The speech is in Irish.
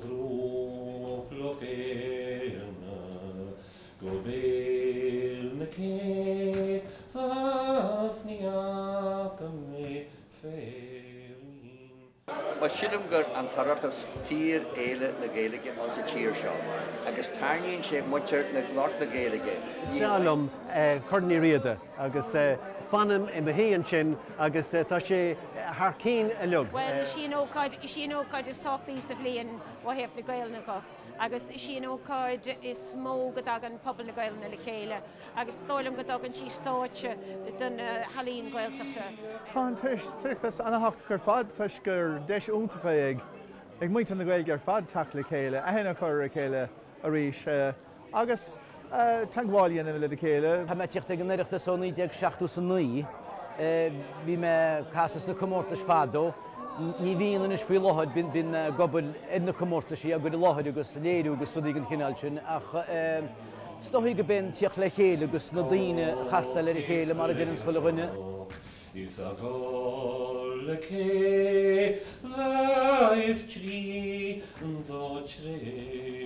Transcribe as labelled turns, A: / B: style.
A: bhruach Loch Éirne go béal na cé fás ní fhaca mé féirín.
B: Bhuel, sílim gur an tOireachtas fíor-fhéile na Gaeilge atá sa tír seo agus tarraingíonn sé muintir na, lucht na Gaeilge.
C: Is breá liom Corn Uí Riada agus fanaim i mo shuí ansin agus tá sé thar cinn uilig.
D: Bhuel, is í an ócáid, is í an ócáid is tábhachtaí sa bhliain ó thaobh na Gaelainne de agus is í an ócáid is mó go dtagann pobal na Gaelainne le chéile. Agus is dóigh liom go dtugann sí stáitse do na healaíon Gaeltachta.
E: Tá an tOireachtas ana-thábhachtach ar fad toisc gur deis iontach é ag muintir na Gaeilge ar fad teacht le chéile, aithne a chur ar a chéile arís agus teagmháil a dhéanamh lena chéile.
F: Tá mé ag tíocht ag an Oireachtas ó 1979. Bhí mé ag casadh sna comórtais fadó. Ní bhíonn anois faoi láthair, bíonn mé ag obair ar na comórtaisí, á gcur i láthair agus léiriú agus rudaí den chineál sin ach, Is dóichí go b'in tíocht le chéile agus na daoine a chastáil ar a chéile mar a deireanns chuile dhuine.
A: Is a dhul le chéile is tríd do tréimhse.